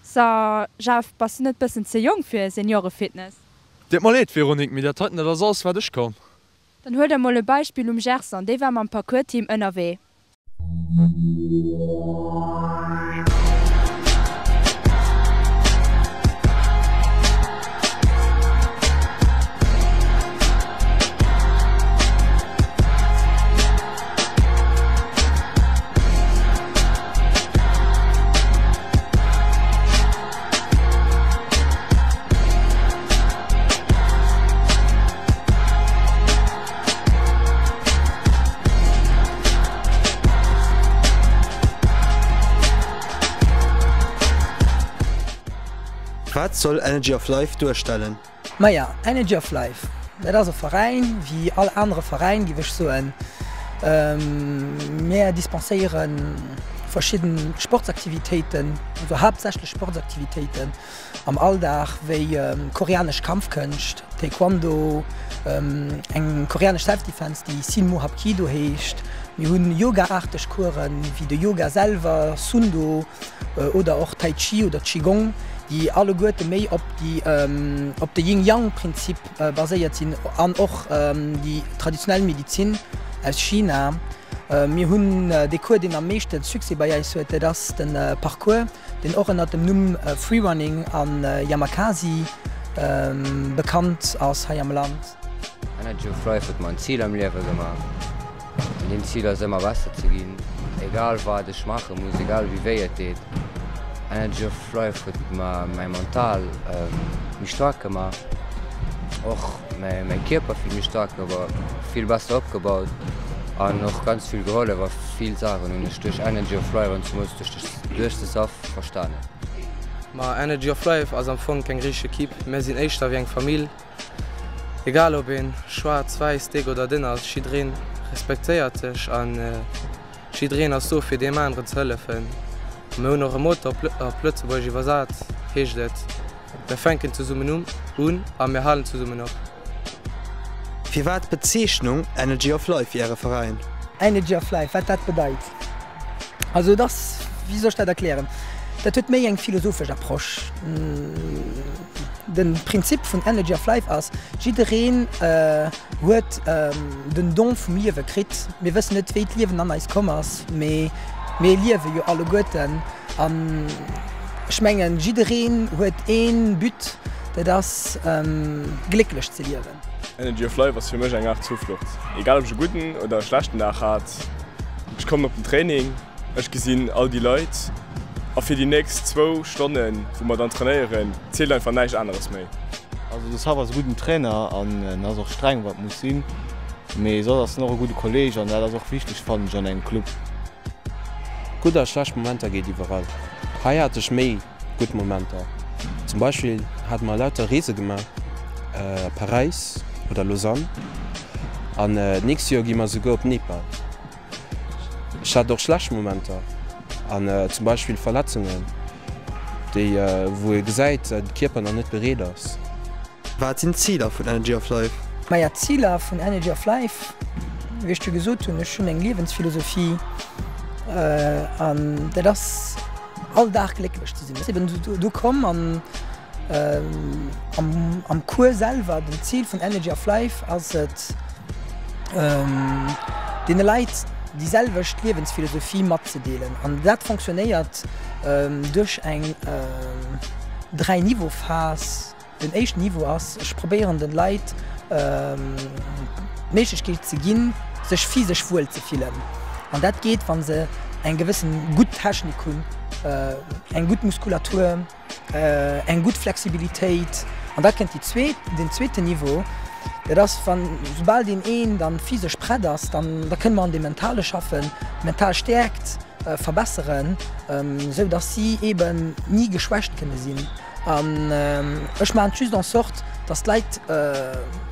So, Jeff, bass du net bëssen ze jonk fir Seniorefitness? Deet mer leed, Véronique, mee dat heiten, dat ass alles wat ech kann. Dann huel der mol e Beispill um Gerson, dee war mam Parkour-Team ënnerwee. Wat soll Energy of Life duerstellen? Maja, Energy of Life, dat ass e Veräin wéi all anere Veräin, géif ech soen. Mär dispenséiere verschidden Sportsaktivitéiten, also haaptsächlech Sportsaktivitéiten am Alldag, wéi koreanesch Kampfkënscht, Taekwondo, eng koreanesch Self-Defense, déi Sinmoo Hapkido heescht. Mir hunn Yoga-aarteg Coursen, wéi de Yoga selwer, Sundo. oder och Tai Chi oder Qigong, déi alleguerte méi op déi op de Yin-Yang-Prinzip baséiert sinn an och déi traditionell Medizin aus China. Mir hunn dee Cours, deen am meeschte Succès bei eis huet, dat ass de Parkour, deen och ënner dem Numm Freerunning a Yamakasi bekannt ass hei am Land. Energy of Life huet mer en Zil am Liewe gemaach. An deem Zil ass ëmmer besser ze ginn, egal wat ech maache muss, egal wéi wéi et deet. Energy of Life huet mer mäi Mental méi staark gemaach, och mäi Kierper vill méi staark, vill besser opgebaut an och ganz vill gehollef a vill Saachen hunn ech duerch Energy of Life an zemools duerch de Saff verstanen. Ma Energy of Life ass am Fong keng richteg Equipe, mär sinn éischter wéi eng Famill. Egal ob een schwaarz, wäiss, déck oder dënn ass, jiddereen respektéiert sech an jiddereen ass do fir deem aneren ze hëllefen. Mir hunn och e Motto op Lëtzebuergesch iwwersat, heescht et, Mir fänken zesummen un a mir halen zesummen op. Firwat d'Bezeechnung Energy of Life fir Äre Veräin? Energy of Life, wat dat bedeit? Also et ass, wéi soll ech dat erklären, dat huet méi eng philosophesch Approche. De Prinzip vun Energy of Life ass, jiddereen huet den Don vum Liewe kritt. Mir wëssen net, wéi d'Liewen an eis komm ass, mee mir liewe jo alleguerten. An ech mengen, jiddereen huet ee But, dat ass glécklech ze liewen. Energy of Life ass fir mech eng Aart Zuflucht. Egal ob ech e gudden oder e schlechten Dag hat, ech kommen op den Training, ech gesinn all déi Leit a fir déi nächst zwou Stonnen, wou mer dann trainéieren, zielt einfach näischt aneres méi. Also de Sav ass e gudden Trainer an en ass och streng wat muss sinn, mee soss ass en och e gudde Kolleg an dat ass och wichteg fannen ech an engem Club. Gutt a schlecht Momenter geet iwwerall. Hei hat ech méi gutt Momenter. Zum Beispill hate mer lauter Reese gemaach, Paräis oder Lausanne an d'nächst Joer gi mer souguer op Nepal. Ech hat och schlecht Momenter an zum Beispill Verletzungen, déi wou ee gesäit, de Kierper nach net bereet ass. Wat sinn d'Ziler vun Energy of Life? Maja, d'Ziler vun Energy of Life, wéi ech jo gesot hunn, ech hunn eng Liewensphilosophie an dat ass all Dag glécklech ze sinn. Ech sinn eben do komm an am Cours selwer, den Zil vun Energy of Life ass et, deene Leit déi selwecht Liewensphilosophie matzedeelen. An dat fonctionnéiert duerch eng Dräi-Niveau-Phas. Den éischten Niveau ass, ech probéieren den Leit d'Méiglechkeet ze ginn, sech physesch wuel ze fillen. An dat geet, wa se eng gewëssen gutt Technik hunn, eng gutt Muskulatur, eng gutt Flexibilitéit. An da kënnt déi zweet, den zweeten Niveau, dat ass, wann, soubal deen een dann physesch prett ass, dann da kënne mer an deem Mentale schaffen, d'mental Stäerkt verbesseren, esou dass si eeben ni geschwächt kënne sinn. An ech maachen et just en sorte, dass d'Leit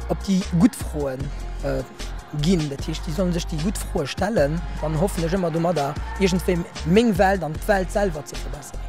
op déi gutt Froen ginn. Dat heescht, déi sollen sech déi gutt Froe stellen. Dann hoffen ech ëmmer domadder iergendwéi meng Welt an d'Welt selwer ze verbesseren.